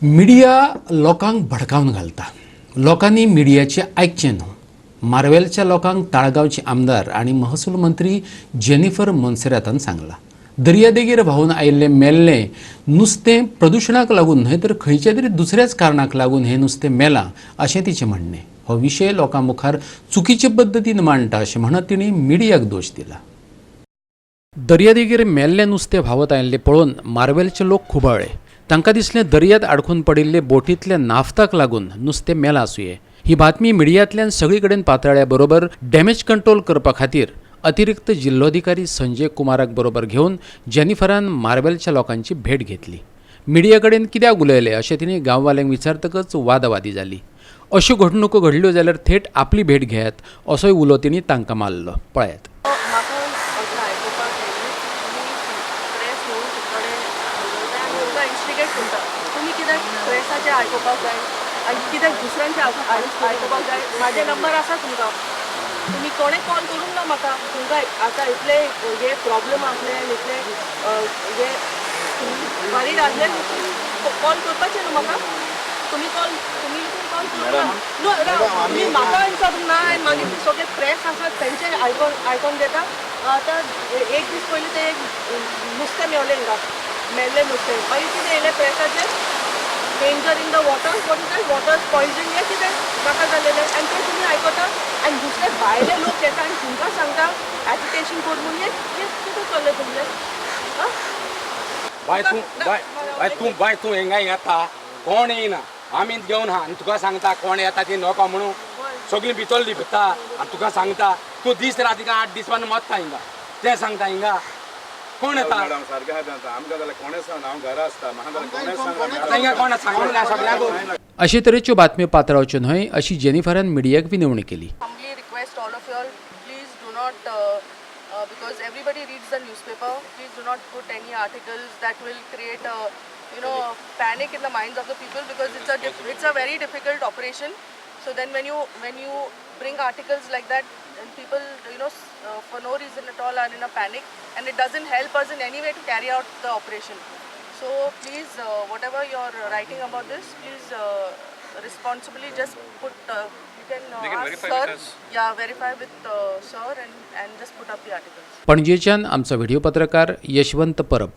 Media लोकांक भडकावन घालता. लोकांनी मिडियाचें आयकचें न्हू. मार्वेलच्या लोकांक ताळगांवचे आमदार आनी महसूल मंत्री जेनिफर मोन्सेरातान सांगलां. दर्यादेगेर व्हांवून आयिल्लें मेल्लें नुस्तें प्रदुशणाक लागून न्हय तर खंयच्या तरी दुसऱ्याच कारणाक लागून हें नुस्तें मेलां अशें तिचें म्हणणें. हो विशय लोकां मुखार चुकीचे पद्दतीन मांडटा अशें म्हणत तिणें मिडियाक दोश दिला. दर्यादेगेर मेल्लें नुस्तें व्हांवत आयिल्लें पळोवन मार्वेलचे लोक खुबाळ्ळे. तांकां दिसलें, दर्यांत आडखून पडिल्ले बोटींतल्या नाफ्ताक लागून नुस्तें मेलां आसुये. ही बातमी मिडियांतल्यान सगळे कडेन पातळ्ळ्या बरोबर डॅमेज कंट्रोल करपा खातीर अतिरिक्त जिल्लोधिकारी संजय कुमाराक बरोबर घेवन जेनिफरान मार्वेलच्या लोकांची भेट घेतली. मिडिया कडेन कित्याक उलयले अशें तिणें गांववाल्यांक विचारतकच वादावादी जाली. अश्यो घडणुको घडल्यो जाल्यार थेट आपली भेट घेयात असोय उलो तिणें तांकां मारलो. पळयात. म्हाका अशें आयकुपाक येयलें, तुमी प्रेस घेवन कडेन उलयता आनी तुमकां इन्स्टिगेट करता. तुमी कित्याक प्रेसाचें आयकुपाक जाय आनी कित्याक दुसऱ्यांचें आयकुपाक जाय? म्हाजे नंबर आसा तुमकां, तुमी कोणें कॉल करूंक ना म्हाका. तुमकां आतां इतले हे प्रॉब्लम आसले आनी इतले हे वरीड आसले, कॉल करपाचें न्हू म्हाका. तुमी कॉल करूंक ना. न्हू, राव, तुमी म्हाका विचारूंक ना आनी मागीर ते सगळे प्रेस आसात तेंचे आयकोन घेता. आतां एक दीस पयलीं ते एक नुस्तें मेवलें हिंगा, मेल्लें नुस्तें. मागीर कितें येयलें प्रेसाचेर? Danger in the water, what is that, water poison हें कितें नाका जालेलें. आनी तें तुमी आयकता आनी दुसरे भायले लोक येता आनी तुमकां सांगता एजिटेशन कर म्हणून. हें हें कितें चल्लें तुमचें आं? बाय तूं, बाय बाय तूं, बाय तूं हिंगा येता, कोण येयना. आमी घेवन हा आनी तुका सांगता, कोण येता ती नोको म्हणून. सगळीं भितर लिपता आनी तुका सांगता, तूं दीस रात हिंगा 8 दीस मरता हिंगा. तें सांगता, हिंगा कोण येता? मॅडम, सारकें आहा तेंचं. आमकां जाल्यार कोणें सांगना. हांव घरा आसता, म्हाका जाल्यार कोणें सांगना. आतां हिंगा कोण सांगूंक ना सगळ्यांक. अशे तरेच्यो बातम्यो पातळावच्यो न्हय अशी जेनिफरान मिडियाक विनवणी केली. Humbly request all of you all, please do not, because everybody reads the newspaper, please do not put any articles that will create a panic in the minds of the people, because it's a very difficult operation. So then when you bring articles like that and people for no reason at all are in a panic, and it doesn't help us in any way to carry out the operation. So please, whatever you're writing about this, please responsibly just put, you can They can ask verify sir, with us. Yeah, verify with sir and just put up the articles. पणजेच्यान आमचो video पत्रकार यशवंत परब.